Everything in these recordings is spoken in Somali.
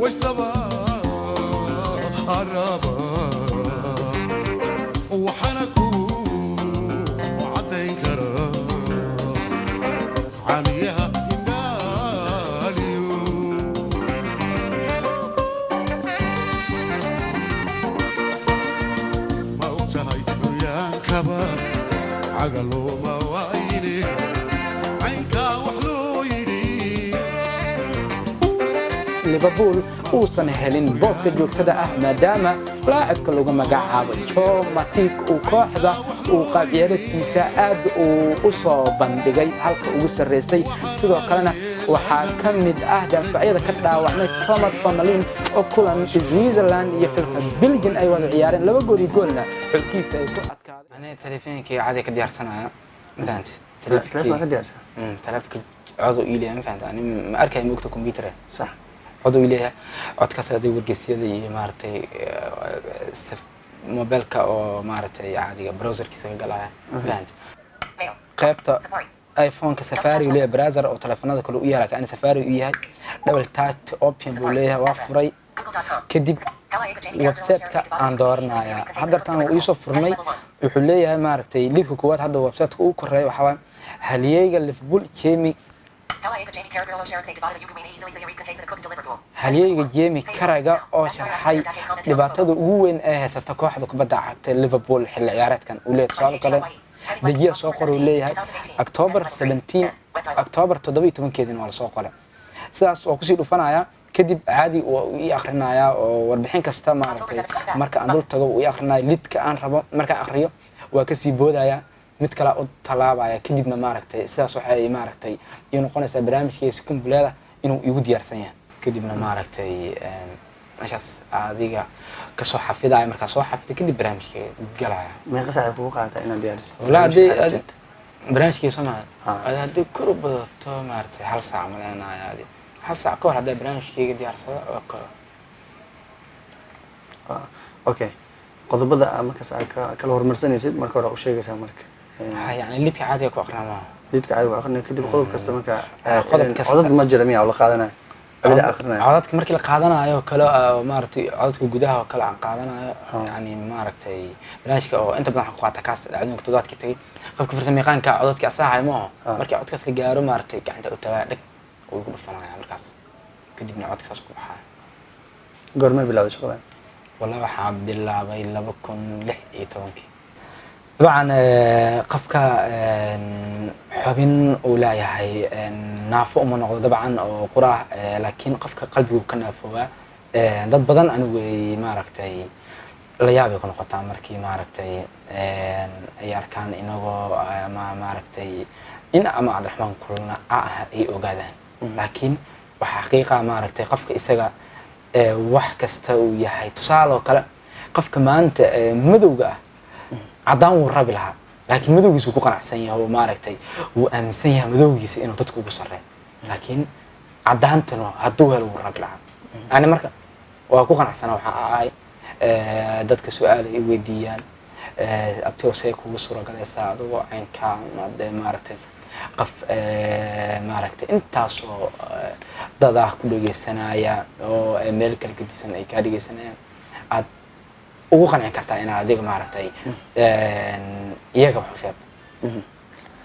Waysdaba araba, waxaana ku caddayn karaa caaniyaha indhaaliyo. Ma og tahay curyaankaba cagalooma waayne caynkaa wax loo yidhi? Liverpool uusan helin booska joogtada ah, maadaama laacibka lagu magacaabo Joe Matip uu kooxda uu qaab ciyaareedkiisa aad uu u soo bandhigay halka ugu sarreysay. Sidoo kalena waxaa ka mid ah daafacyada ka dhaawacmay Thomas Vermaelen, oo kulan Switzerland iyo xulka Belgium ay wada ciyaareen 2 gool iyo goolna xulkiisa ay ku adkaadeen. Aniga teleefonkii caadi ka diyaarsanaya, ma fahanti? Telefoon ka diyaarsan? Telefonka cod uu ii leeyahay, ma fahanti? Ani ma arkaya, moogta, computer. Sax. Cod uu leeyahay, codkaas adig wargeysyada iyo maaragtay mobilka oo maaragtay caadiga browserkiisa ka galaya, ma fahanti? Qaybta iPhone-ka Safari uu leeyahay, browser oo telefoonada kale u yaala kaani Safari u yahay. Double touch open buu leeyahay. Waa furay, kadib website-ka aan dooranaya haddartan wuu iisoo furmay. Wuxuu leeyahay maaragtay lidka koowaad hadda website-ka ugu koreeya waxaa waaye halyeeyga Liverpool Jamie, halyeyga Jamie Carragher oo sharxay dhibaatada ugu weyn ee haysata kooxda kubadda cagta Liverpool xilli ciyaareedkan uu leeyahay. Tusaale kale dejiya soo qor uu leeyahay, October 17, October 17-keedina waa lasoo qoray. Sidaas waa kusii dhufanaya, kadib caadi waa uu ii akhrinayaa oo warbixin kasta maaragtay marka aan dul tago uu ii akrinaya. Lidka aan rabo markaan akhriyo waa kasii boodaya, mid kale u tallaabaya. Kadibna maaragtay sidaas waxay maaragtay ii noqonaysaa barnaamijkayga si kumbuleeda inuu igu diyaarsan yahay. Kadibna maaragtay meeshaas adiga kasoo xafidaya. Markaa soo xafida kadib barnaamijka galaya. Meeqa saac ay kugu qaadataa inaad diyaariso? Walaa haddii Barnaamijka? Barnaamijkii soo maha adi haddii kor u badato maaragtay hal saac maleenaya. Adi hal saac ka hor haddaa barnaamijkayga diyaarsado oo kale. Okay, qodobada aad markaas aad ka kala horumarsanaysid marka hore u sheegaysaa marka. Yani lidka caadiga ku aqrinaa maaha. Lidka caadiga ku aqrinaya, kadib qodob kasta marka Qodob kasta. Codad ma jira miya oo la qaadanayo codada aqrinaya? Codadka markii la qaadanayo kale oo maaragtay codadka gudaha oo kale aan qaadanayo, yani maaragtay barnaamijka oo inta badan waxaan ku qaataa kaas dhacdooyinka toddobaadkii tagay. Qofka farsamayaqaanka codadka asaxay ma aho. Markii codkaas la gaaro maaragtay gacanta u tagaa, dheg uu ku dhufanaya markaas, kadibna codka saas ku baxaya. Goormay bilowday shaqadan? Wallahi waxaa bilaabay 2016-kii. Dabcan qofka xubin uu leeyahay naafo uma noqdo dabcan oo qura, laakiin qofka qalbigu ka naafoobaa. Dad badan anigu ay maaragtay la yaabay ku noqotaa markii maaragtay ay arkaan inagoo ama maaragtay in ama Cabdiraxmaan kulna ah ay ogaadaan. Laakiin waxa xaqiiqa maaragtay qofka isaga wax kasta uu yahay. Tusaale oo kale, qofka maanta madowga ah caddaan wuu rabi lahaa, laakiin madowgiisa wuu ku qanacsan yahay oo maaragtay wuu aaminsan yahay madowgiisa inuu dadka ugu sarreeyo, laakiin caddaantana hadduu helo wuu rabi lahaa. Ani marka waa ku qanacsana waxaa ahay. Dadka su-aal ay weydiiyaan, abtigo see kugu suuragalaysaa adigoo caynkaa dee maaragtay qof maaragtay intaasoo dad ah ku dhegeysanaya oo meel kala gedisan ay kaa dhegeysanayaan aad ugu qancin kartaa inaad adiga maaragtay iyaga wax u sheegto,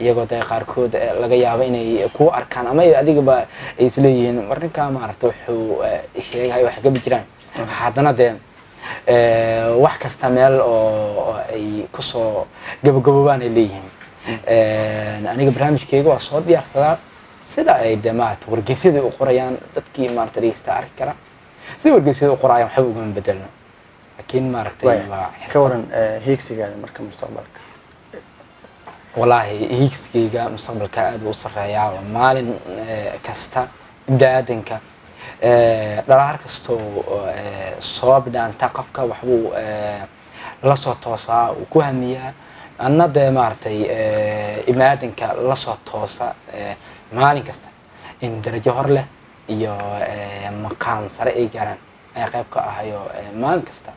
iyagoo dee qaarkood laga yaabo inay kugu arkaan ama ay adigaba ay isleeyihiin war ninkaa maaragtay wuxuu sheegahay wax kama jiraan. Haddana dee wax kasta meel oo ay kusoo gabagaboobaan ay leeyihiin. Aniga barnaamijkeyga waa soo diyaarsadaa sida ay dee maaragtay wargeysyada u qorayaan. Dadkii maaragtay dhegeysta arki kara sida wargeysyada u qorayaan, waxba ugama bedelno, laakiin maaragtay waa Ka waran hiigsigaada marka mustaqbalka? Wallaahi hiigsigayga mustaqbalka aad buu u sarreeyaa oo maalin kasta ibni-aadanka dhalaar kastoo soo bidhaanta qofka waxbuu la soo toosaa, uu ku hamiyaa. Anna dee maaragtay ibni-aadanka la soo toosa maalin kasta in darajo hor leh iyo maqaam sare ay gaaraan ayaa qayb ka ahayo. Maalin kasta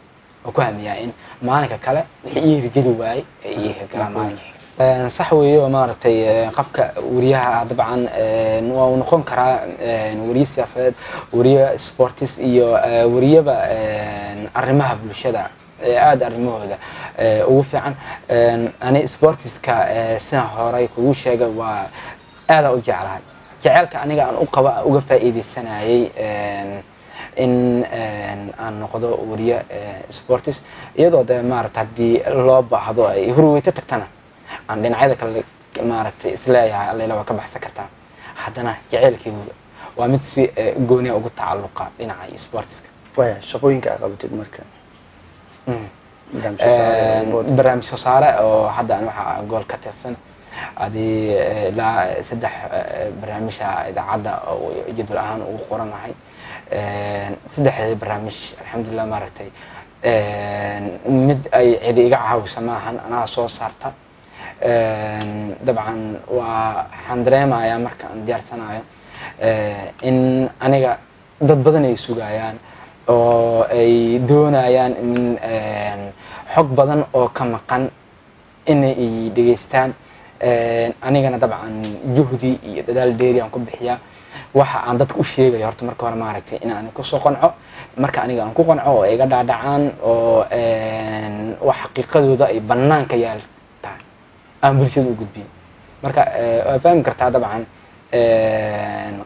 oo ku hamiyaa in maalinka kale wixii ii hirgeli waayey ay ii hirgalaan maalinka xigta. Sax weeye oo maaragtay qofka wariyaha ah dabcan waa uu noqon karaa wariye siyaasadeed, wariye sportis iyo wariyaba arrimaha bulshada aada arrimahooda ugu fiican. Ani sportiska sidaan horey kugu sheegay waa aada u jeclahay, jeceelka aniga aan u qaba uga faa'iidaysanayay in aan noqdo wariye sportis, iyadoo dee maaragta haddii loo baahdo ay hurweyto tagtana aan dhinacyada kale maaragtay isleeyahay allayla waa ka baxsan kartaa, haddana jeceelkeygu waa mid si gooniya ugu tacalluqa dhinaca sportiska. Waya shaqooyinka aad qabatid marka? Barnaamij soo saare, board. Barnaamij soo saare oo hadda aan waxaa gool ka tirsan adii ilaa 3 barnaamijha idaacadda oo jadwal ahaan ugu qoranahay. 3 barnaamij alxamdulilah maaragtay mid ay cidi iga caawisa maahan, anaa soo saarta. Dabcan waa waxaan dareemayaa marka aan diyaarsanayo in aniga dad badan ay sugayaan oo ay doonayaan in xog badan oo ka maqan inay i dhegeystaan. Anigana dabcan juhdi iyo dadaal dheeri aan ku bixiyaa waxa aan dadka u sheegayo. Horta marka hore maaragtay in aan kusoo qanco, marka aniga aan ku qanco oo ay iga dhaadhacaan oo wax xaqiiqadooda ay banaanka yaal tahay aan bulshada u gudbiyo. Marka waa fahmi kartaa dabcan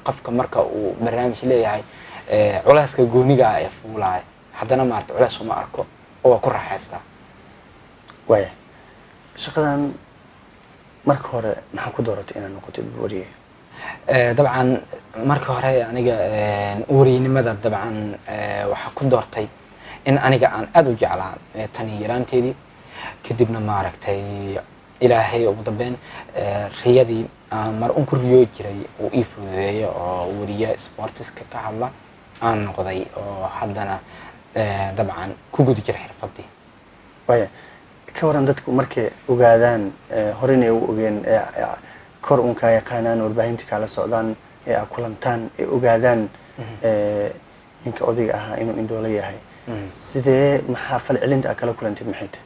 qofka marka uu barnaamij leeyahay culeyska gooniga ah ee fuulaya, haddana maaragtay culeys uma arko oo waa ku raaxaystaa. Waya shaqadan marka hore maxaa ku dooratay inaad noqotid wariye? Dabcan marka hore aniga wariynimada dabcan waxaa ku doortay in aniga aan aada u jeclaa tan iyo yaraanteedii, kadibna maaragtay ilaahay ugu dambeyn riyadii aan mar un ku riyoo jiray uu ii fududeeyay oo wariye sportiska ka hadla aan noqday oo haddana dabcan ku guda jira xirfadii. Waya ka waran dadku markay ogaadaan horena ay u ogeen kor un kaa yaqaanaan, warbaahinta kaala socdaan ee aad kulantaan ee ogaadaan ninka odayga ahaa inuu indhoolo yahay, sidee maxaa falcelinta aad kala kulantid maxay tahay?